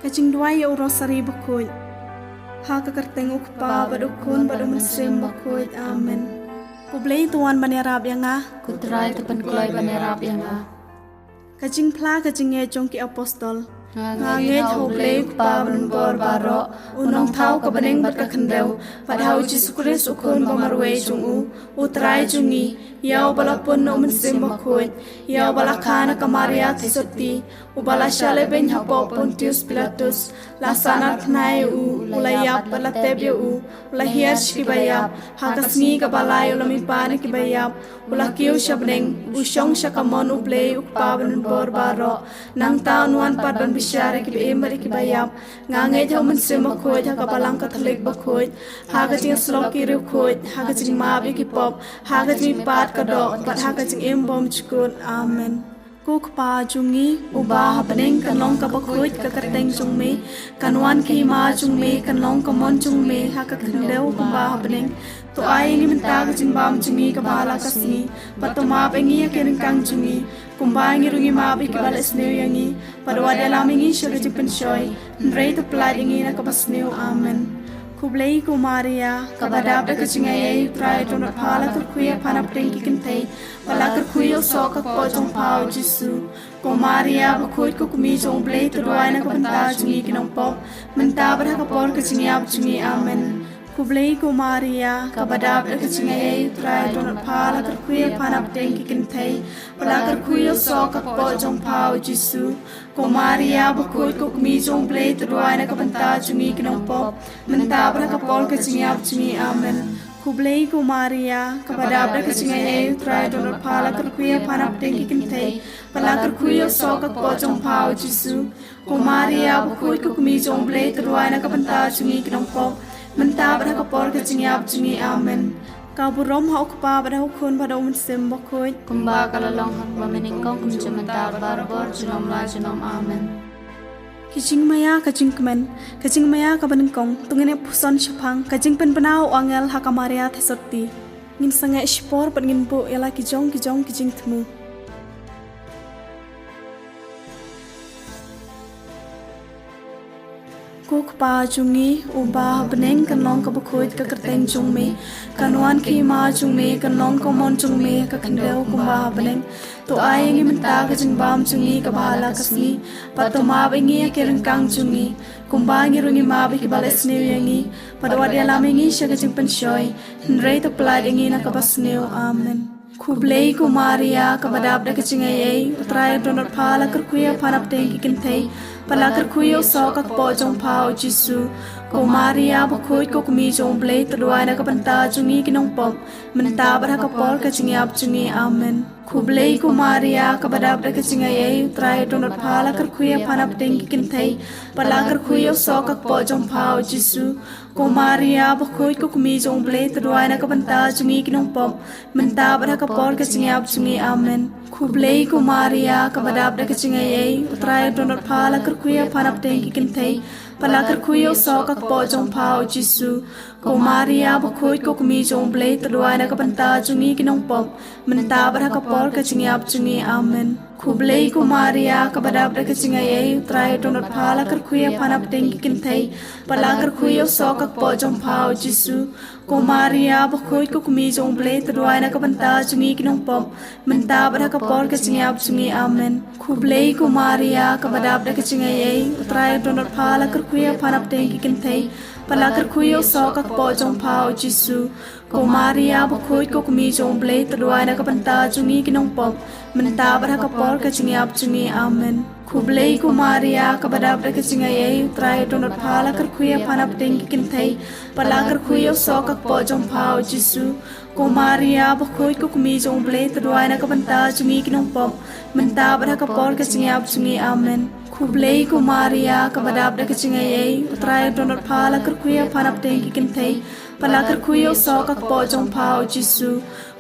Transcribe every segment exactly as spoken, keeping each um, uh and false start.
Ka jingduwai ïa u Rosari Bakhuid. Ha ka kyrteng u Kpa bad u Khun bad u Mynsiem Bakhuid. Amen. Ko Blei, to wan ban ïarap ïa nga. Ko Trai, to pynkloi ban ïarap ïa nga. Ka jingphla ka jingngeit jong ki apostol. Nga ngeit ha U Blei U Kpa Banbor baroh, U Nongthaw ka bneng bad ka khyndew, bad ha U Jisu Khrist U Khun ba marwei jong U, U Trai jong ngi, ïa uba la pun na U Mynsiem Bakhuid, ïa uba la kha na ka Maria Theisotti, uba la shah lehbeiñ hapoh Pontius Pilatus, la sahnarphna ïa u, u la ïap bad la tep ïa u, u la hiar sha kiba ïap, ha ka sngi kaba lai u la mihpat na kiba ïap, u la kiew sha bneng, u shong sha kamon U Blei U Kpa Banbor baroh. Nangta un wan pat ban bishar ïa kiba im bad ïa kiba ïap. Nga ngeit ha U Mynsiem Bakhuid, ha ka Balang Katholik bakhuid, ha ka jingïasyllok ki riewkhuid, ha ka jingmap ïa ki pop, ha ka jingmihpat ka doh, bad ha ka jingim bymjukut. Amen. Ko Kpa jong ngi uba ha bneng, kan long kaba khuid ka kyrteng jong me, kan wan ka hima jong me, kan long ka mon jong me ha ka khyndew kumba ha bneng. To ai ïa ngi mynta ka jingbam jong ngi kaba ha la ka sngi, bad to map ïa ngi ïa ki ryngkang jong ngi, kumba ngi ruh ngi map ïa kiba leh sniew ïa ngi, bad wat ïalam ïa ngi sha ka jingpynshoi, hynrei to pyllait ïa ngi na kaba sniew. Amen. Khublei ko Maria, kaba dap da ka jingaiei, U Trai u don bad pha, la kyrkhu ïa pha na pdeng ki kynthei, bad la kyrkhu ïa u soh ka kpoh jong pha U Jisu. Ko Maria bakhuid, ko kmie jong U Blei, to duwai na ka bynta jong ngi ki nongpop, mynta bad ha ka por ka jingïap jong ngi. Amen. Khublei ko Maria, kaba dap da ka jingaiei, U Trai u don bad pha, la kyrkhu ïa pha na pdeng ki kynthei, bad la kyrkhu ïa u soh ka kpoh jong pha U Jisu. Ko Maria bakhuid, ko kmie jong U Blei, to duwai na ka bynta jong ngi ki nongpop, mynta bad ha ka por ka jingïap jong ngi. Amen. Khublei ko Maria, kaba dap da ka jingaiei, U Trai u don bad pha, la kyrkhu ïa pha na pdeng ki kynthei, bad la kyrkhu ïa u soh ka kpoh jong pha U Jisu. Ko Maria bakhuid, ko kmie jong U Blei, to duwai na ka bynta jong ngi ki nongpop, mynta bad ha ka por ka jingïap jong ngi. Amen. Ka burom ha U Kpa bad ha U Khun bad ha U Mynsiem Bakhuid, kumba ka la long ha kaba mynnyngkong, kumjuh mynta, barabor, junom la junom. Amen. Ki jingmaïa ka jingkmen. Ka jingmaïa kaba nyngkong, to ngin ïa puson shaphang ka jingpynbna u angel ha ka Maria Theisotti. Ngin sangeh shipor bad ngin buh ïa la ki jong ki jong ki jingthmu. Ko Kpa jong ngi uba ha bneng, kan long kaba khuid ka kyrteng jong me, kan wan ka hima jong me, kan long ka mon jong me ha ka khyndew kumba ha bneng. To ai ïa ngi mynta ka jingbam jong ngi kaba ha la ka sngi, bad to map ïa ngi ïa ki ryngkang jong ngi, kumba ngi ruh ngi map ïa kiba leh sniew ïa ngi, bad wat ïalam ïa ngi sha ka jingpynshoi, hynrei to pyllait ïa ngi na kaba sniew. Amen. Khublei ko Maria, kaba dap da ka jingaiei, U Trai u don bad pha, la kyrkhu ïa pha na pdeng ki kynthei, bad la kyrkhu ïa u soh ka kpoh jong pha U Jisu. Ko Maria bakhuid, ko kmie jong U Blei, to duwai na ka bynta jong ngi ki nongpop, mynta bad ha ka por ka jingïap jong ngi. Amen. Khublei ko Maria, kaba dap da ka jingaiei, U Trai u don bad pha, la kyrkhu ïa pha na pdeng ki kynthei, bad la kyrkhu ïa u soh ka kpoh jong pha U Jisu. Ko Maria bakhuid, ko kmie jong U Blei, to duwai na ka bynta jong ngi ki nongpop, mynta bad ha ka por ka jingïap jong ngi. Amen. Khublei ko Maria, kaba dap da ka jingaiei, U Trai u don bad pha, la kyrkhu ïa pha na pdeng ki kynthei, bad la kyrkhu ïa u soh ka kpoh jong pha U Jisu. Ko Maria bakhuid, ko kmie jong U Blei, to duwai na ka bynta jong ngi ki nongpop, mynta bad ha ka por ka jingïap jong ngi. Amen. Khublei ko Maria, kaba dap da ka jingaiei, U Trai u don bad pha, la kyrkhu ïa pha na pdeng ki kynthei, bad la kyrkhu ïa u soh ka kpoh jong pha U Jisu. Ko Maria bakhuid, ko kmie jong U Blei, to duwai na ka bynta jong ngi ki nongpop, mynta bad ha ka por ka jingïap jong ngi. Amen. Khublei ko Maria, kaba dap da ka jingaiei, U Trai u don bad pha, la kyrkhu ïa pha na pdeng ki kynthei, bad la kyrkhu ïa u soh ka kpoh jong pha U Jisu. Ko Maria bakhuid, ko kmie jong U Blei, to duwai na ka bynta jong ngi ki nongpop, mynta bad ha ka por ka jingïap jong ngi. Amen. Khublei ko Maria, kaba dap da ka jingaiei, U Trai u don bad pha, la kyrkhu ïa pha na pdeng ki kynthei, bad la kyrkhu ïa u soh ka kpoh jong pha U Jisu. Ko Maria bakhuid, ko kmie jong U Blei, to duwai na ka bynta jong ngi ki nongpop, mynta bad ha ka por ka jingïap jong ngi. Amen. Khublei ko Maria, kaba dap da ka jingaiei, U Trai u don bad pha, la kyrkhu ïa pha na pdeng ki kynthei, bad la kyrkhu ïa u soh ka kpoh jong pha U Jisu.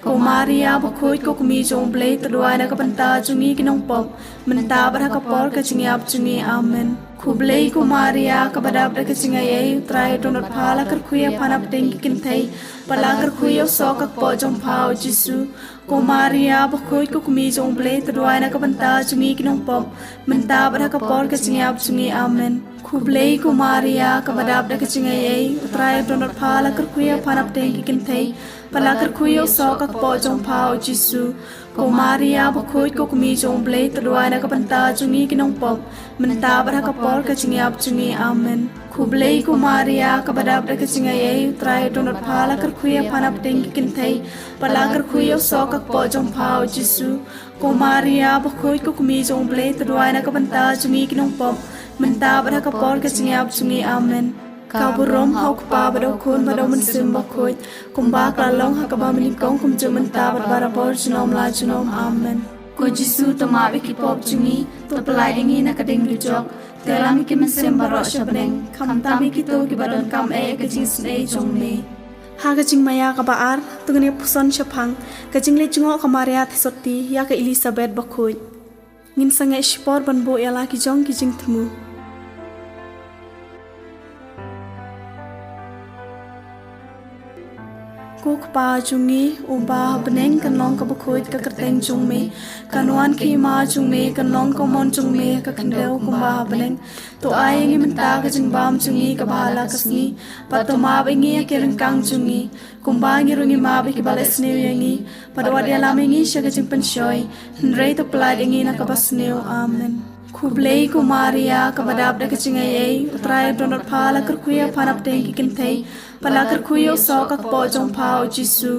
Ko Maria bakhuid, ko kmie jong U Blei, to duwai na ka bynta jong ngi ki nongpop, mynta bad ha ka por ka jingïap jong ngi. Amen. Khublei ko Maria, kaba dap da ka jingaiei, U Trai u don bad pha, la kyrkhu ïa pha na pdeng ki kynthei, bad la kyrkhu ïa u soh ka kpoh jong pha, U Jisu. Ko Maria bakhuid, ko kmie jong U Blei, to duwai na ka bynta jong ngi ki nongpop, mynta bad ha ka por ka jingïap jong ngi. Amen. Khublei ko Maria, kaba dap da ka jingaiei, U Trai u don bad pha, la kyrkhu ïa pha na pdeng ki kynthei, bad la kyrkhu ïa u soh ka kpoh jong pha, U Jisu. Ko Maria bakhuid, ko kmie jong U Blei, to duwai na ka bynta jong ngi ki nongpop, mynta bad ha ka por ka jingïap jong ngi. Amen. Khublei ko Maria, kaba dap da ka jingaiei, U Trai u don bad pha, la kyrkhu ïa pha na pdeng ki kynthei, bad la kyrkhu ïa u soh ka kpoh jong pha, U Jisu. Ko Maria bakhuid, ko kmie jong U Blei, to duwai na ka bynta jong ngi ki nongpop, mynta bad ha ka por ka jingïap jong ngi. Amen. Ka burom ha U Kpa bad ha U Khun bad ha U Mynsiem Bakhuid, kumba ka la long ha kaba mynnyngkong, kumjuh mynta bad barabor, junom la junom. Amen. Ko Jisu, to map ïa ki pop jong ngi, to pyllait ïa ngi na ka ding dujok, to ïalam ïa ki mynsiem baroh sha bneng, khamtam ïa kito kiba donkam eh ïa ka jingisynei jong me. Ha ka jingmaïa kaba ar, to ngin ïa puson shaphang ka jingleit jngoh ka Maria Theisotti ïa ka Elisabet bakhuid. Ngin sangeh shipor ban buh ïa la ki jong ki jingthmu. Ko Kpa jong ngi uba ha bneng, kan long kaba khuid ka kyrteng jong me, kan wan ka hima jong me, kan long ka mon jong me ha ka khyndew kumba ha bneng. To ai ïa ngi mynta ka jingbam jong ngi kaba ha la ka sngi, bad to map ïa ngi ïa ki ryngkang jong ngi, kumba ngi ruh ngi map ïa kiba leh sniew ïa ngi, bad wat ïalam ïa ngi sha ka jingpynshoi, hynrei to pyllait ïa ngi na kaba sniew. Amen. Khublei ko Maria, kaba dap da ka jingaiei, U Trai u don bad pha, la kyrkhu ïa pha na pdeng ki kynthei, bad la kyrkhu ïa u soh ka kpoh jong pha, U Jisu.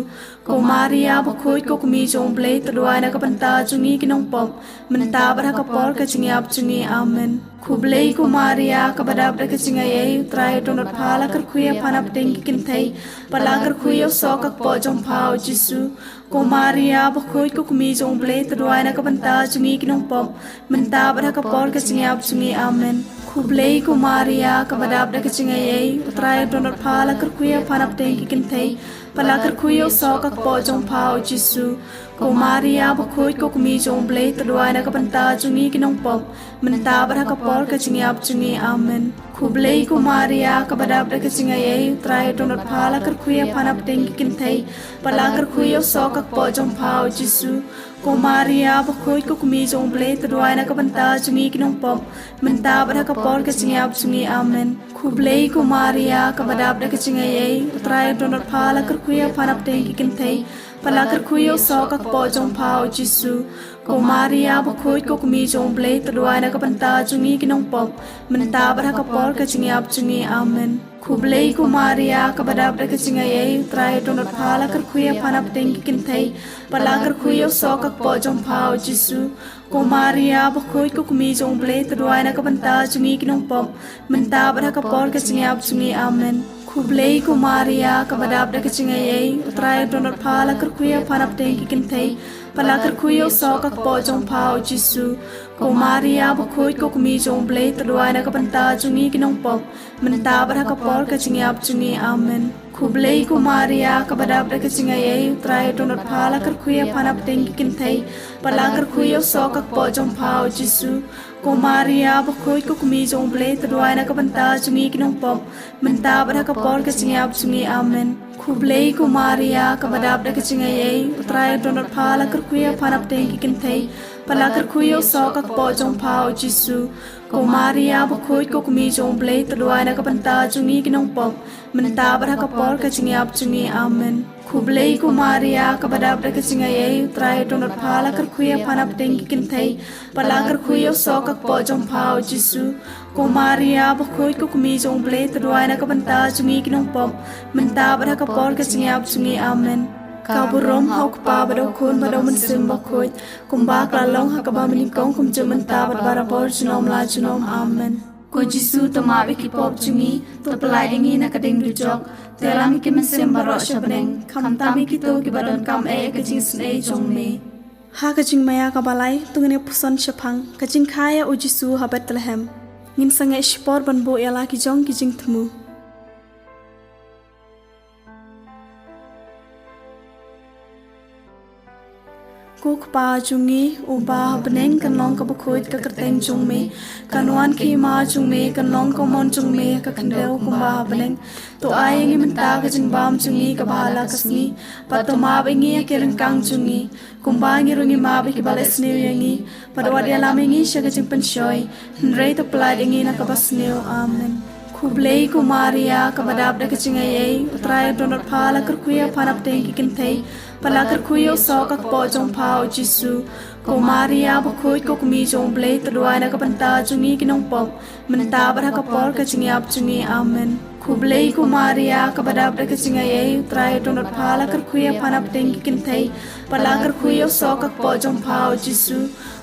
Ko Maria bakhuid, ko kmie jong U Blei, to duwai na ka bynta jong ngi ki nongpop, mynta bad ha ka por ka jingïap jong ngi. Amen. Khublei ko Maria, kaba dap da ka jingaiei, U Trai u don bad pha, la kyrkhu ïa pha na pdeng ki kynthei, bad la kyrkhu ïa u soh ka kpoh jong pha, U Jisu. Ko Maria bakhuid, ko kmie jong U Blei, to duwai na ka bynta jong ngi ki nongpop, mynta bad ha ka por ka jingïap jong ngi. Amen. Khublei ko Maria, kaba dap da ka jingaiei, U Trai u don bad pha, la kyrkhu ïa pha na pdeng ki kynthei, bad la kyrkhu ïa u soh ka kpoh jong pha, U Jisu. Ko Maria bakhuid, ko kmie jong U Blei, to duwai na ka bynta jong ngi ki nongpop, mynta bad ha ka por ka jingïap jong ngi. Amen. Khublei ko Maria, kaba dap da ka jingaiei, U Trai u don bad pha, la kyrkhu ïa pha na pdeng ki kynthei, bad la kyrkhu ïa u soh ka kpoh jong pha, U Jisu. Ko Maria bakhuid, ko kmie jong U Blei, to duwai na ka bynta jong ngi ki nongpop, mynta bad ha ka por ka jingïap jong ngi. Amen. Khublei ko Maria, kaba dap da ka jingaiei, U Trai u don bad pha, la kyrkhu ïa pha na pdeng ki kynthei, bad la kyrkhu ïa u soh ka kpoh jong pha, U Jisu. Ko Maria bakhuid, ko kmie jong U Blei, to duwai na ka bynta jong ngi ki nongpop, mynta bad ha ka por ka jingïap jong ngi. Amen. Khublei ko Maria, kaba dap da ka jingaiei, U Trai u don bad pha, la kyrkhu ïa pha na pdeng ki kynthei, bad la kyrkhu ïa u soh ka kpoh jong pha, U Jisu. Ko Maria bakhuid, ko kmie jong U Blei, to duwai na ka bynta jong ngi ki nongpop, mynta bad ha ka por ka jingïap jong ngi. Amen. Khublei ko Maria, kaba dap da ka jingaiei, U Trai u don bad pha, la kyrkhu ïa pha na pdeng ki kynthei, bad la kyrkhu ïa u soh ka kpoh jong pha, U Jisu. Ko Maria bakhuid, ko kmie jong U Blei, to duwai na ka bynta jong ngi ki nongpop, mynta bad ha ka por ka jingïap jong ngi. Amen. Khublei ko Maria, kaba dap da ka jingaiei, U Trai u don bad pha, la kyrkhu ïa pha na pdeng ki kynthei, bad la kyrkhu ïa u soh ka kpoh jong pha, U Jisu. Ko Maria bakhuid, ko kmie jong U Blei, to duwai na ka bynta jong ngi ki nongpop, mynta bad ha ka por ka jingïap jong ngi. Amen. Khublei ko Maria, kaba dap da ka jingaiei, U Trai u don bad pha, la kyrkhu ïa pha na pdeng ki kynthei, bad la kyrkhu ïa u soh ka kpoh jong pha, U Jisu. Ko Maria bakhuid, ko kmie jong U Blei, to duwai na ka bynta jong ngi ki nongpop, mynta bad ha ka por ka jingïap jong ngi. Amen. Khublei ko Maria, kaba dap da ka jingaiei, U Trai u don bad pha, la kyrkhu ïa pha na pdeng ki kynthei, bad la kyrkhu ïa u soh ka kpoh jong pha, U Jisu. Ko Maria bakhuid, ko kmie jong U Blei, to duwai na ka bynta jong ngi ki nongpop, mynta bad ha ka por ka jingïap jong ngi. Amen. Ka burom ha U Kpa bad ha U Khun bad ha U Mynsiem Bakhuid, kumba ka la long ha kaba mynnyngkong, kumjuh mynta bad barabor, junom la junom. Amen. Ko Jisu, to map ïa ki pop jong ngi, to pyllait ïa ngi na ka ding dujok, to ïalam ïa ki mynsiem baroh sha bneng, khamtam ïa kito kiba donkam eh ïa ka jingisynei jong me. Ha ka jingmaïa kaba lai, to ngin ïa puson shaphang ka jingkha ïa U Jisu ha Bethlehem. Ngin sangeh shipor ban buh ïa la ki jong ki jingthmu. Ko Kpa jong ngi uba ha bneng, kan long ka bakhuid ka kyrteng jong me, kan wan ka hima jong me, kan long ka mon jong me ha ka khyndew kumba ha bneng. To ai ïa ngi mynta ka jingbam jong ngi kaba ha la ka sngi, bad to map ïa ngi ïa ki ryngkang jong ngi, kumba ngi ruh ngi map ïa kiba leh sniew ïa ngi, bad wat ïalam ïa ngi sha ka jingpynshoi, hynrei to pyllait ïa ngi na kaba sniew. Amen. Khublei ko Maria, kaba dap da ka jingaiei, U Trai u don bad pha, la kyrkhu ïa pha na pdeng ki kynthei, bad la kyrkhu ïa u soh ka kpoh jong pha, U Jisu. Ko Maria bakhuid, ko kmie jong U Blei, to duwai na ka bynta jong ngi ki nongpop, mynta bad ha ka por ka jingïap jong ngi. Amen. Khublei ko Maria, kaba dap da ka jingaiei, U Trai u don bad pha, la kyrkhu ïa pha na pdeng ki kynthei, bad la kyrkhu ïa u soh ka kpoh jong pha, U Jisu.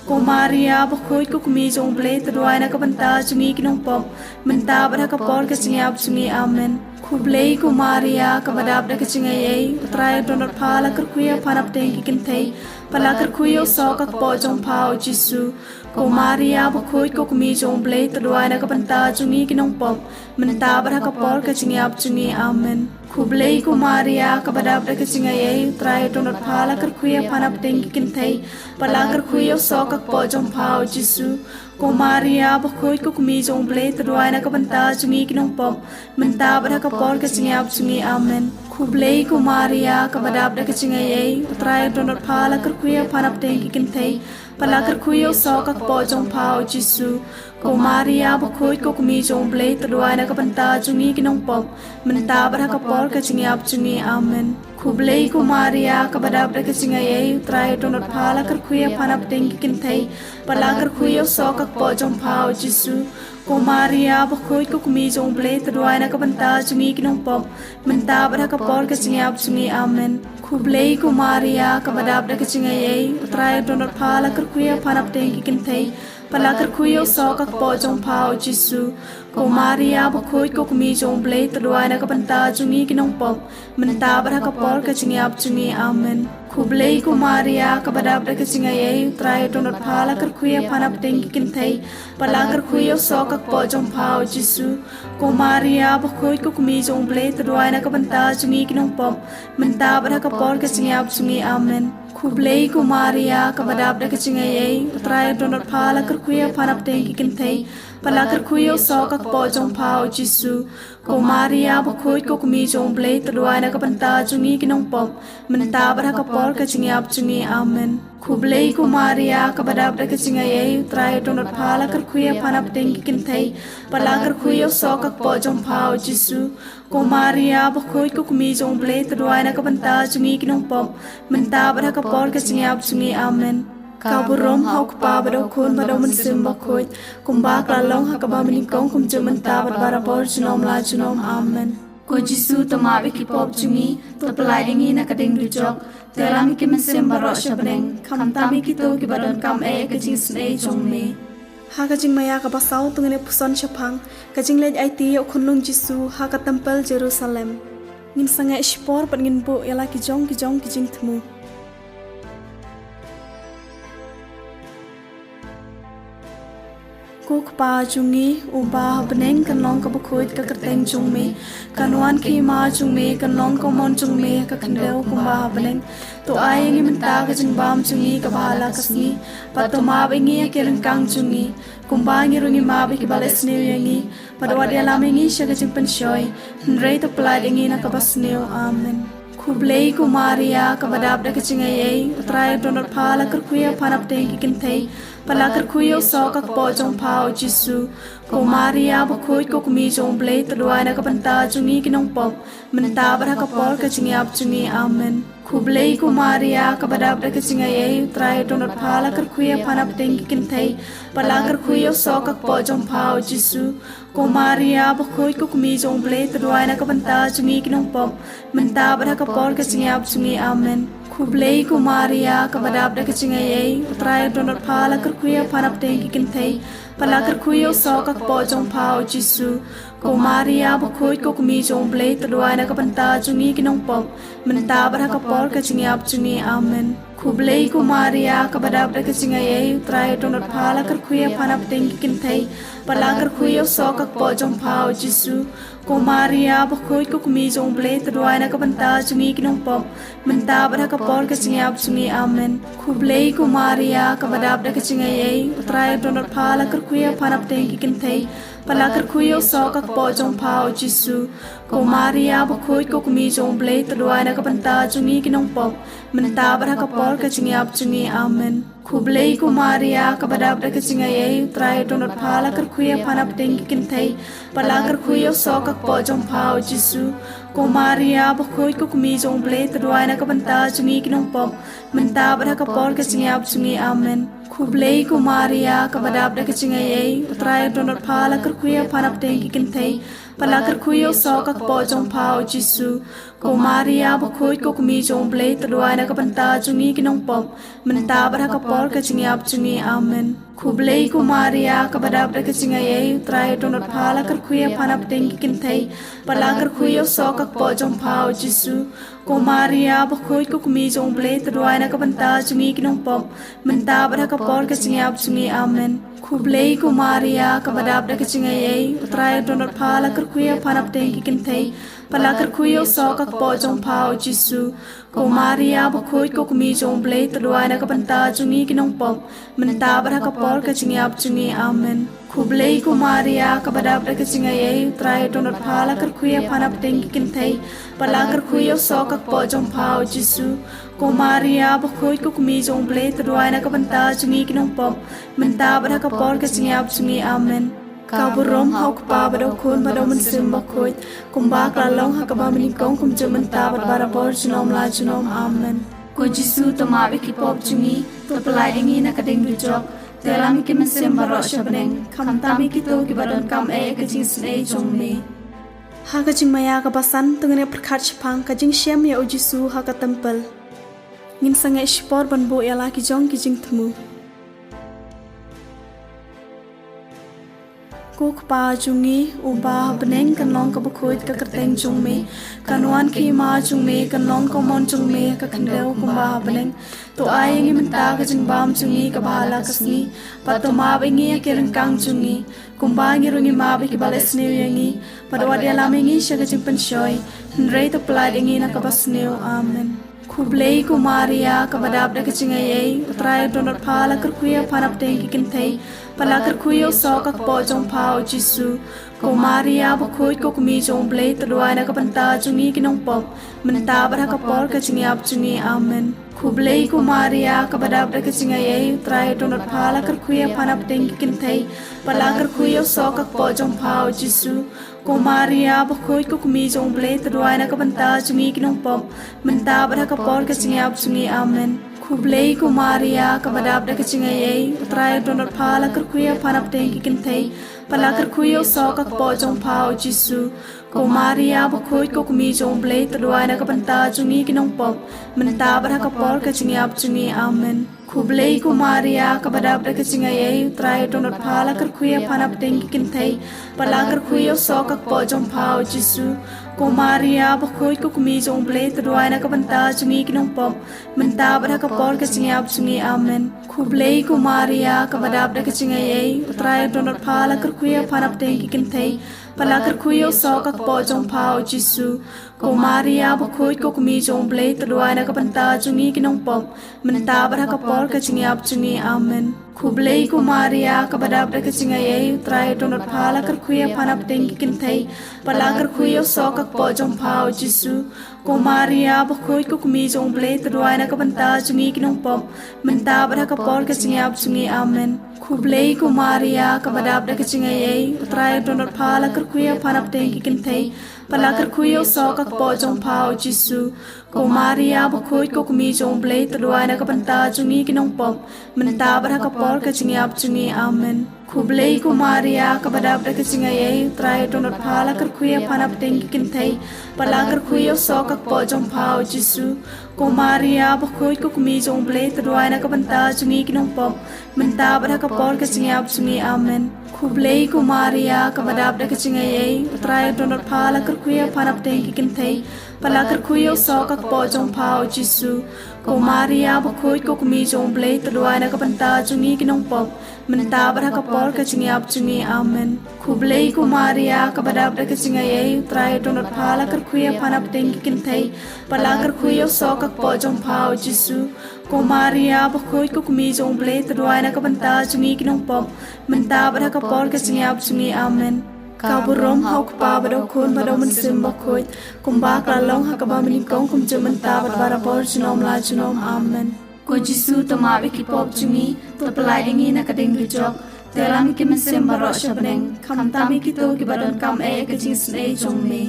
Ko Maria bakhuid, ko kmie jong U Blei, to duwai na ka bynta jong ngi ki nongpop, mynta bad ha ka por ka jingïap jong ngi. Amen. Khublei ko Maria, kaba dap da ka jingaiei, U Trai u don bad pha, la kyrkhu ïa pha na pdeng ki kynthei, bad la kyrkhu ïa u soh ka kpoh jong pha, U Jisu. Ko Maria bakhuid, ko kmie jong U Blei, to duwai na ka bynta jong ngi ki nongpop, mynta bad ha ka por ka jingïap jong ngi. Amen. Khublei ko Maria, kaba dap da ka jingaiei, U Trai u don bad pha, la kyrkhu ïa pha na pdeng ki kynthei, bad la kyrkhu ïa u soh ka kpoh jong pha, U Jisu. Ko Maria bakhuid, ko kmie jong U Blei, to duwai na ka bynta jong ngi ki nongpop, mynta bad ha ka por ka jingïap jong ngi. Amen. Khublei ko Maria, kaba dap da ka jingaiei, U Trai u don bad pha, la kyrkhu ïa pha na pdeng ki kynthei, bad la kyrkhu ïa u soh ka kpoh jong pha, U Jisu. Ko Maria bakhuid, ko kmie jong U Blei, to duwai na ka bynta jong ngi ki nongpop, mynta bad ha ka por ka jingïap jong ngi. Amen. Khublei ko Maria, kaba dap da ka jingaiei, U Trai u don bad pha, la kyrkhu ïa pha na pdeng ki kynthei, bad la kyrkhu ïa u soh ka kpoh jong pha, U Jisu. Ko Maria bakhuid, ko kmie jong U Blei, to duwai na ka bynta jong ngi ki nongpop, mynta bad ha ka por ka jingïap jong ngi. Amen. Khublei ko Maria, kaba dap da ka jingaiei, U Trai u don bad pha, la kyrkhu ïa pha na pdeng ki kynthei, bad la kyrkhu ïa u soh ka kpoh jong pha, U Jisu. Ko Maria bakhuid, ko kmie jong U Blei, to duwai na ka bynta jong ngi ki nongpop, mynta bad ha ka por ka jingïap jong ngi. Amen. Khublei ko Maria, kaba dap da ka jingaiei, U Trai u don bad pha, la kyrkhu ïa pha na pdeng ki kynthei, bad la kyrkhu ïa u soh ka kpoh jong pha, U Jisu. Ko Maria bakhuid, ko kmie jong U Blei, to duwai na ka bynta jong ngi ki nongpop, mynta bad ha ka por ka jingïap jong ngi. Amen. Khublei ko Maria, kaba dap da ka jingaiei, U Trai u don bad pha, la kyrkhu ïa pha na pdeng ki kynthei, bad la kyrkhu ïa u soh ka kpoh jong pha, U Jisu. Ko Maria bakhuid, ko kmie jong U Blei, to duwai na ka bynta jong ngi ki nongpop, mynta bad ha ka por ka jingïap jong ngi. Amen. Khublei ko Maria, kaba dap da ka jingaiei, U Trai u don bad pha, la kyrkhu ïa pha na pdeng ki kynthei, bad la kyrkhu ïa u soh ka kpoh jong pha, U Jisu. Ko Maria bakhuid, ko kmie jong U Blei, to duwai na ka bynta jong ngi ki nongpop, mynta bad ha ka por ka jingïap jong ngi. Amen. Ka burom ha U Kpa bad ha U Khun bad ha U Mynsiem Bakhuid, kumba ka la long ha kaba mynnyngkong, kumjuh mynta bad barabor, junom la junom. Amen. Ko Jisu, to map ïa ki pop jong ngi, to pyllait ïa ngi na ka dieng dujok, to ïalam ïa ki mynsiem baroh sha bneng, khamtam ïa kito kiba donkam eh ïa ka jingisynei jong me. Ha ka jingmaïa kaba saw, to ngin ïa puson shaphang ka jingleit aiti ïa U Khunlung Jisu ha ka templ Jerusalem. Ngin sangeh shipor bad ngin buh ïa la ki jong ki jong ki jingthmu. Ko Kpa jong ngi uba ha bneng, kan long ka bakhuid ka kyrteng jong me, kan wan ka hima jong me, kan long ka mon jong me ha ka khyndew kumba ha bneng. To ai ïa ngi mynta ka jingbam jong ngi kaba ha la ka sngi, bad to map ïa ngi ïa ki ryngkang jong ngi, kumba ngi ruh ngi map ïa kiba leh sniew ïa ngi, bad wat ïalam ïa ngi sha ka jingpynshoi, hynrei to pyllait ïa ngi na kaba sniew. Amen. Khublei ko Maria, kaba dap da ka jingaiei, U Trai u don bad pha, la kyrkhu ïa pha na pdeng ki kynthei, bad la kyrkhu ïa u soh ka kpoh jong pha, U Jisu. Ko Maria bakhuid, ko kmie jong U Blei, to duwai na ka bynta jong ngi ki nongpop, mynta bad ha ka por ka jingïap jong ngi. Amen. Khublei ko Maria, kaba dap da ka jingaiei, U Trai u don bad pha, la kyrkhu ïa pha na pdeng ki kynthei, bad la kyrkhu ïa u soh ka kpoh jong pha, U Jisu. Ko Maria bakhuid, ko kmie jong U Blei, to duwai na ka bynta jong ngi ki nongpop, mynta bad ha ka por ka jingïap jong ngi. Amen. Khublei ko Maria, kaba dap da ka jingaiei, U Trai u don bad pha, la kyrkhu ïa pha na pdeng ki kynthei, bad la kyrkhu ïa u soh ka kpoh jong pha, U Jisu. Ko Maria bakhuid, ko kmie jong U Blei, to duwai na ka bynta jong ngi ki nongpop, mynta bad ha ka por ka jingïap jong ngi. Amen. Khublei ko Maria, kaba dap da ka jingaiei, U Trai u don bad pha, la kyrkhu ïa pha na pdeng ki kynthei, bad la kyrkhu ïa u soh ka kpoh jong pha, U Jisu. Ko Maria bakhuid, ko kmie jong U Blei, to duwai na ka bynta jong ngi ki nongpop, mynta bad ha ka por ka jingïap jong ngi. Amen. Khublei ko Maria, kaba dap da ka jingaiei, U Trai u don bad pha. La kyrkhu ïa pha na pdeng ki kynthei, bad la kyrkhu ïa u soh ka kpoh jong pha, U Jisu. Ko Maria bakhuid, ko kmie jong U Blei, to duwai na ka bynta jong ngi ki nongpop, mynta bad ha ka por ka jingïap jong ngi. Amen. Khublei ko Maria, kaba dap da ka jingaiei, U Trai u don bad pha. La kyrkhu ïa pha na pdeng ki kynthei, bad la kyrkhu ïa u soh ka kpoh jong pha, U Jisu. Ko Maria bakhuid, ko kmie jong U Blei, to duwai na ka bynta jong ngi ki nongpop, mynta bad ha ka por ka jingïap jong ngi. Amen. Khublei ko Maria, kaba dap da ka jingaiei, U Trai u don bad pha. La kyrkhu ïa pha na pdeng ki kynthei, bad la kyrkhu ïa u soh ka kpoh jong pha, U Jisu. Ko Maria bakhuid, ko kmie jong U Blei, to duwai na ka bynta jong ngi ki nongpop, mynta bad ha ka por ka jingïap jong ngi. Amen. Khublei ko Maria, kaba dap da ka jingaiei, U Trai u don bad pha. La kyrkhu ïa pha na pdeng ki kynthei, bad la kyrkhu ïa u soh ka kpoh jong pha, U Jisu. Ko Maria bakhuid, ko kmie jong U Blei, to duwai na ka bynta jong ngi ki nongpop, mynta bad ha ka por ka jingïap jong ngi. Amen. Khublei ko Maria, kaba dap da ka jingaiei, U Trai u don bad pha. La kyrkhu ïa pha na pdeng ki kynthei, bad la kyrkhu ïa u soh ka kpoh jong pha, U Jisu. Ko Maria bakhuid, ko kmie jong U Blei, to duwai na ka bynta jong ngi ki nongpop, mynta bad ha ka por ka jingïap jong ngi. Amen. Khublei ko Maria, kaba dap da ka jingaiei, U Trai u don bad pha. La kyrkhu ïa pha na pdeng ki kynthei, bad la kyrkhu ïa u soh ka kpoh jong pha, U Jisu. Ko Maria bakhuid, ko kmie jong U Blei, to duwai na ka bynta jong ngi ki nongpop, mynta bad ha ka por ka jingïap jong ngi. Amen. Ka burom ha u Kpa bad u Khun bad u Mynsiem Bakhuid, kumba ka la long ha kaba nyngkong, kumjuh mynta bad barabor, junom la junom. Amen. Ko Jisu, to map ïa ki pop jong ngi, to pyllait ïa ngi na ka ding dujok, to ïalam ïa ki mynsiem baroh sha bneng, khamtam ïa kito kiba donkam eh ïa ka jingisynei jong me. Ha ka jingmaïa kaba san, to ngin ïa pyrkhat shaphang ka jingshem ïa U Jisu ha ka templ. Ngin sangeh shipor ban buh ïa la ki jong ki jingthmu. Ko Kpa jong ngi uba ha bneng, kan long kaba khuid ka kyrteng jong me, kan wan ka hima jong me, kan long ka mon jong me ha ka khyndew kumba ha bneng. To ai ïa ngi mynta ka jingbam jong ngi kaba ha la ka sngi, bad to map ïa ngi ïa ki ryngkang jong ngi, kumba ngi ruh ngi map ïa kiba leh sniew ïa ngi, bad wat ïalam ïa ngi sha ka jingpynshoi, hynrei to pyllait ïa ngi na kaba sniew. Amen. Khublei ko Maria, kaba dap da ka jingaiei, U Trai u don bad pha. La kyrkhu ïa pha na pdeng ki kynthei, bad la kyrkhu ïa u soh ka kpoh jong pha, U Jisu. Ko Maria bakhuid, ko kmie jong U Blei, to duwai na ka bynta jong ngi ki nongpop, mynta bad ha ka por ka jingïap jong ngi. Amen. Khublei ko Maria, kaba dap da ka jingaiei, U Trai u don bad pha. La kyrkhu ïa pha na pdeng ki kynthei, bad la kyrkhu ïa u soh ka kpoh jong pha, U Jisu. Ko Maria bakhuid, ko kmie jong U Blei, to duwai na ka bynta jong ngi ki nongpop, mynta bad ha ka por ka jingïap jong ngi. Amen. Khublei ko Maria, kaba dap da ka jingaiei, U Trai u don bad pha. La kyrkhu ïa pha na pdeng ki kynthei, bad la kyrkhu ïa u soh ka kpoh jong pha, U Jisu. Ko Maria bakhuid, ko kmie jong U Blei, to duwai na ka bynta jong ngi ki nongpop, mynta bad ha ka por ka jingïap jong ngi. Amen. Khublei ko Maria, kaba dap da ka jingaiei, U Trai u don bad pha. La kyrkhu ïa pha na pdeng ki kynthei, bad la kyrkhu ïa u soh ka kpoh jong pha, U Jisu. Ko Maria bakhuid, ko kmie jong U Blei, to duwai na ka bynta jong ngi ki nongpop, mynta bad ha ka por ka jingïap jong ngi. Amen. Khublei ko Maria, kaba dap da ka jingaiei, U Trai u don bad pha. La kyrkhu ïa pha na pdeng ki kynthei, bad la kyrkhu ïa u soh ka kpoh jong pha, U Jisu. Ko Maria bakhuid, ko kmie jong U Blei, to duwai na ka bynta jong ngi ki nongpop, mynta bad ha ka por ka jingïap jong ngi. Amen. Khublei ko Maria, kaba dap da ka jingaiei, U Trai u don bad pha. La kyrkhu ïa pha na pdeng ki kynthei, bad la kyrkhu ïa u soh ka kpoh jong pha, U Jisu. Ko Maria bakhuid, ko kmie jong U Blei, to duwai na ka bynta jong ngi ki nongpop, mynta bad ha ka por ka jingïap jong ngi. Amen. Khublei ko Maria, kaba dap da ka jingaiei, U Trai u don bad pha. La kyrkhu ïa pha na pdeng ki kynthei, bad la kyrkhu ïa u soh ka kpoh jong pha, U Jisu. Ko Maria bakhuid, ko kmie jong U Blei, to duwai na ka bynta jong ngi ki nongpop, mynta bad ha ka por ka jingïap jong ngi. Amen. Khublei ko Maria, kaba dap da ka jingaiei, U Trai u don bad pha. La kyrkhu ïa pha na pdeng ki kynthei, bad la kyrkhu ïa u soh ka kpoh jong pha, U Jisu. Ko Maria bakhuid, ko kmie jong U Blei, to duwai na ka bynta jong ngi ki nongpop, mynta bad ha ka por ka jingïap jong ngi. Amen. Khublei ko Maria, kaba dap da ka jingaiei, U Trai u don bad pha. La kyrkhu ïa pha na pdeng ki kynthei, bad la kyrkhu ïa u soh ka kpoh jong pha, U Jisu. Ko Maria bakhuid, ko kmie jong U Blei, to duwai na ka bynta jong ngi ki nongpop, mynta bad ha ka por ka jingïap jong ngi. Amen. Khublei ko Maria, kaba dap da ka jingaiei, U Trai u don bad pha. La kyrkhu ïa pha na pdeng ki kynthei, bad la kyrkhu ïa u soh ka kpoh jong pha, U Jisu. Ko Maria bakhuid, ko kmie jong U Blei, to duwai na ka bynta jong ngi ki nongpop, mynta bad ha ka por ka jingïap jong ngi. Amen. Ka burom ha U Kpa bad U Khun bad U Mynsiem Bakhuid, kumba ka la long ha kaba mynnyngkong, kumjuh mynta bad barabor, junom la junom. Amen. Ko Jisu, to map ïa ki pop jong ngi, to pyllait ïa ngi na ka ding dujok, to ïalam ïa ki mynsiem baroh sha bneng, khamtam ïa kito kiba donkam eh ïa ka jingisynei jong me.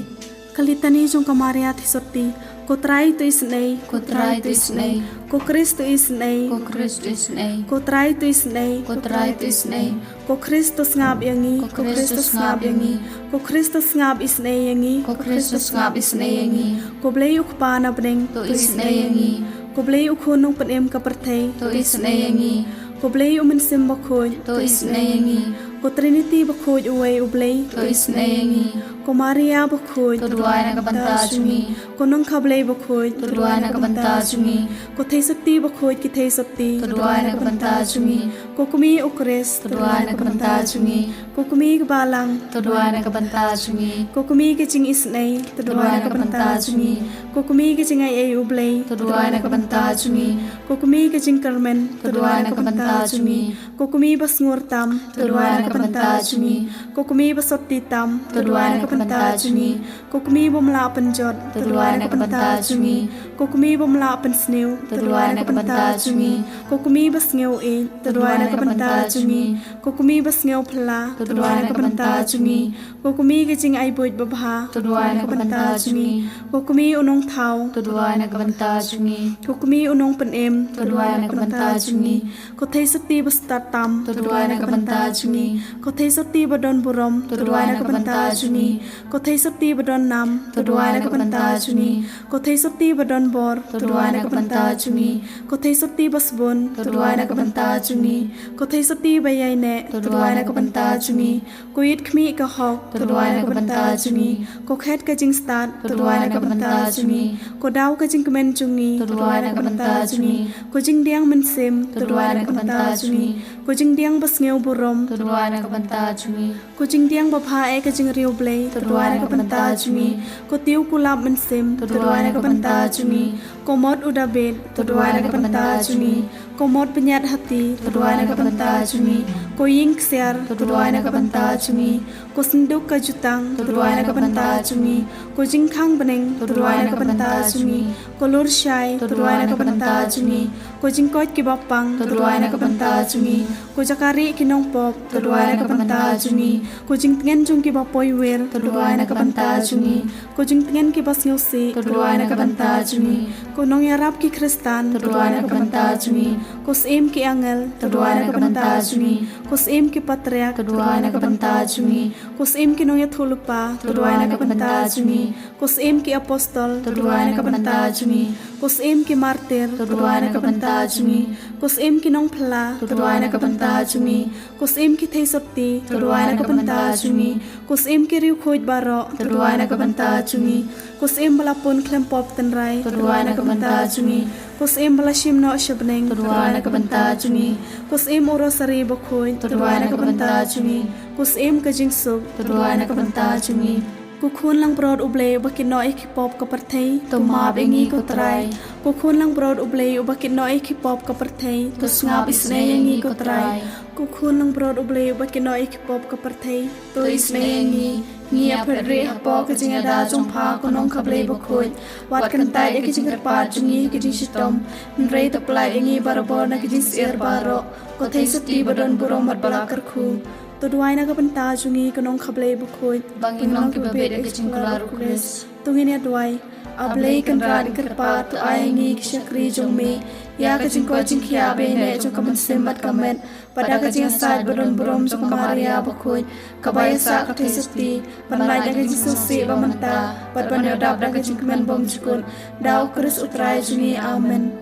Ka Litani jong ka Maria Theisotti. Ko Trai, to isynei. Ko Trai, to isynei. Ko Khrist, to isynei. Ko Khrist, to isynei. Ko Trai, to isynei. Ko Trai, to isynei. Ko Khrist, to sngap ïa ngi. Ko Khrist, to sngap ïa ngi. Ko Khrist, to sngap isynei ïa ngi. Ko Khrist, to sngap isynei ïa ngi. Ko Blei U Kpa na bneng, to isynei ïa ngi. Ko Blei U Khun Nongpynim ka pyrthei, to isynei ïa ngi. Ko Blei U Mynsiem Bakhuid, to isynei ïa ngi. Ko Trinity bakhuid uwei U Blei, to isynei ïa ngi. Ko Maria bakhuid, to duwai na ka bynta jong ngi. Ko Nongkha Blei bakhuid, to duwai na ka bynta jong ngi. Ko Theisotti bakhuid ki theisotti, to duwai na ka bynta jong ngi. Ko Kmie U Khrist, to duwai na ka bynta jong ngi. Ko Kmie ka Balang, to duwai na ka bynta jong ngi. Ko Kmie ka Jingisynei, to duwai na ka bynta jong ngi. Ko Kmie ka Jingaiei U Blei, to duwai na ka bynta jong ngi. Ko Kmie ka Jingkyrmen, to duwai na ka bynta jong ngi. Ko Kmie ba sngur tam, to duwai na ka bynta jong ngi. Ko Kmie ba sotti tam, to duwai na ka bynta jong ngi. Ko Kmie bym lah pynjot, to duwai na ka bynta jong ngi. Ko Kmie bym lah pynsniew, to duwai na ka bynta jong ngi. Ko Kmie ba sngew ïeit, to duwai na ka bynta jong ngi. Ko Kmie ba sngew phylla, to duwai na ka bynta jong ngi. Ko Kmie ka Jingai Buit Babha, to duwai na ka bynta jong ngi. Ko Kmie U Nongthaw, to duwai na ka bynta jong ngi. Ko Kmie U Nongpynim, to duwai na ka bynta jong ngi. Ko Theisotti ba stad tam, to duwai na ka bynta jong ngi. Ko Theisotti ba don burom, to duwai na ka bynta jong ngi. Ko Theisotti ba don nam, to duwai na ka bynta jong ngi. Ko Theisotti ba don bor, to duwai na ka bynta jong ngi. Ko Theisotti ba sbun, to duwai na ka bynta jong ngi. Ko Theisotti ba ïaineh, to duwai na ka bynta jong ngi. Ko Ïit Khmih ka Hok, to duwai na ka bynta jong ngi. Ko Khet ka Jingstad, to duwai na ka bynta jong ngi. Ko Daw ka Jingkmen jong ngi, to duwai na ka bynta jong ngi. Ko Jingdiang Mynsiem, to duwai na ka bynta jong ngi. Ko Jingdiang ba sngew burom, to duwai na ka bynta jong ngi. Ko Jingdiang babha eh ka jingriewblei, to duwai na ka bynta jong ngi. Ko Tiew Kulap Mynsiem, to duwai na ka bynta jong ngi. Ko Mot U Dabid, to duwai na ka bynta jong ngi. Ko Mot Bniat Hati, to duwai na ka bynta jong ngi. Ko Ïing Ksiar, to duwai na ka bynta jong ngi. Ko Synduk ka Jutang, to duwai na ka bynta jong ngi. Ko Jingkhang Bneng, to duwai na ka bynta jong ngi. Ko Lurshai, to duwai na ka bynta jong ngi. Ko Jingkoit ki Bapang, to duwai na ka bynta jong ngi. Ko Jaka Rieh ki Nongpop, to duwai na ka bynta jong ngi. Ko Jingtngen jong ki Bapoiwir, to duwai na ka bynta jong ngi. Ko Jingtngen ki Basngewsih, to duwai na ka bynta jong ngi. Ko Nongïarap ki Khristan, to duwai na ka bynta jong ngi. Ko Syiem ki Angel, to duwai na ka bynta jong ngi. Ko Syiem ki Patriarch, to duwai na ka bynta jong ngi. Ko Syiem ki Nongïathuhlypa, to duwai na ka bynta jong ngi. Ko Syiem ki Apostol, to duwai na ka bynta jong ngi. Ko Syiem ki Martir, to duwai na ka bynta jong ngi. Ko Syiem ki Nongphylla, to duwai na ka bynta jong ngi. Ko Syiem ki Theisotti, to duwai na ka bynta jong ngi. Ko Syiem ki Riewkhuid baroh, to duwai na ka bynta jong ngi. Ko Syiem ba la pun khlem pop tynrai, to duwai na ka bynta jong ngi. Ko Syiem ba la shim noh sha bneng, to duwai na ka bynta jong ngi. Ko Syiem U Rosari bakhuid, to duwai na ka bynta jong ngi. Ko Syiem ka Jingsuk, to duwai na ka bynta jong ngi. Ko Khun langbrot U Blei uba kit noh ïa ki pop ka pyrthei, to map ïa ngi ko Trai. Ko Khun langbrot U Blei uba kit noh ïa ki pop ka pyrthei, to sngap isynei ïa ngi ko Trai. Ko Khun langbrot U Blei uba kit noh ïa ki pop ka pyrthei, to isynei ïa ngi. Ngi ïaphet rieh hapoh ka jingïada jong pha ko Nongkha Blei bakhuid. Wat kyntait ïa ka jingkyrpad jong ngi ha ka jingshitom, hynrei to pyllait ïa ngi barabor na ka jingsyier baroh, ko Theisotti ba don burom bad ba la kyrkhu. To duwai na ka bynta jong ngi ko Nongkha Blei bakhuid, ba ngin long kiba bit ïa ka jingkular u Khrist. To ngin ïa duwai. A Blei Kynrad kyrpad, to ai ïa ngi ki shakri jong me ïa ka jingkoit jingkhiah ba ïaineh jong ka mynsiem bad ka met, bad da ka jingïasaid ba don burom jong ka Maria bakhuid, kaba ïasah ka Theisotti ban lait da ka jingsngewsih ba mynta bad ban ïoh dap da ka jingkmen bymjukut, da u Khrist u Trai jong ngi. Amen.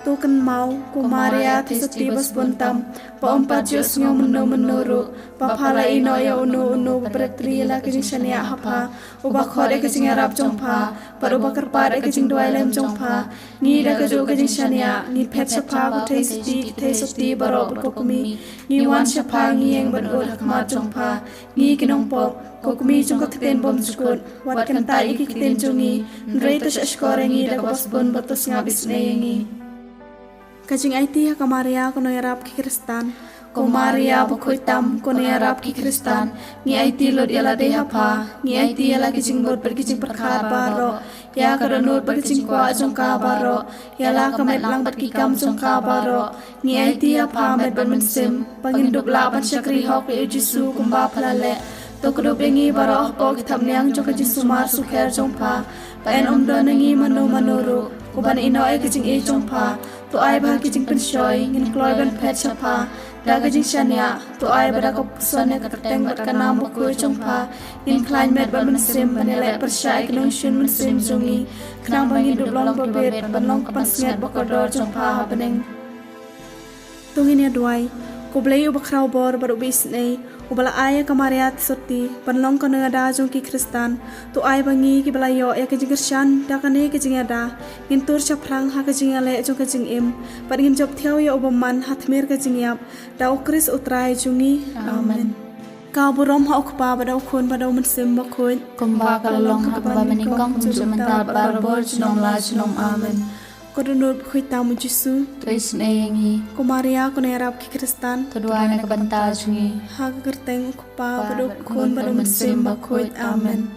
To kynmaw, ko Maria, te sati ba sbun tam, ba ym pat ju sngew mynno mynno ruh ba pha la ïehnoh ïa uno uno ba pret ri ïa la ka jingshaniah ha pha, uba khot ïa ka jingïarap jong pha bad uba kyrpad ïa ka jingduwai lem jong pha. Ngi da kajuh ka jingshaniah ngi phet sha pha, ko thei sati ki thei sati baroh bad ko kmie. Ngi wan sha pha, ngi ïeng ban ud ha khmat jong pha. Ngi ki nongpop, ko kmie jong ka ktien bymjukut, wat kyntait ïa ki ktien jong ngi, hynrei to shahshkor ïa ngi da kaba sbun bad to sngap isynei ïa ngi. Ka jingaiti ha ka Maria, ko nongïarap ki Khristan. Ko Maria bakhuid tam, ko nongïarap ki Khristan, ngi aiti lut ïa lade ha pha. Ngi aiti ïa la ki jingmut bad ki jingpyrkhat baroh, ïa ka dohnud bad ka jingkwah jong ka baroh, ïa la ka met lang bad ki kam jong ka baroh. Ngi aiti ïa pha met bad mynsiem, ba ngin dup lah ban shakri hok ïa u Jisu kumba pha la leh. To kdup ïa ngi baroh hapoh ki thapniang jong ka jingsumar sukher jong pha, ba yn ym don na ngi mano mano ruh uban ïehnoh ïa ka jingïeit jong pha. To ai ba ha ki jingpynshoi ngin kloi ban phet sha pha da ka jingshaniah. To ai ba da ka puson ïa ka kyrteng bad ka nam bakhuid jong pha, ngin khlaiñ met bad mynsiem ban ïaleh pyrshah ïa ki nongshun mynsiem jong ngi, khnang ba ngin dup long babit ban long ka pansngiat bakordor jong pha ha bneng. To ngin ïa duwai. Ko Blei uba khraw bor bad uba isynei, uba la ai ïa ka Maria te sati ban long ka nongïada jong ki Khristan, to ai ba ngi kiba la ïoh ïa ka jingkyrshan da kane ka jingïada, ngin tur shaphrang ha ka jingïaleh jong ka jingim, bad ngin jop thiaw ïa u bymman ha tmier ka jingïap, da u Khrist u Trai jong ngi. Amen. Amen. Ka burom ha u Kpa bad da u Khun bad da u Mynsiem Bakhuid. Kumba ka la long ha kaba mynnyngkong, kumjuh mynta, barabor, junom la junom. Amen. Ko dohnud bakhuid tam u Jisu. To isynei ïa ngi. Ko Maria, ko nongïarap ki Khristan. To duwai na ka bynta jong ngi. Ha ka kyrteng u Kpa bad u Khun bad u Mynsiem Bakhuid. Amen.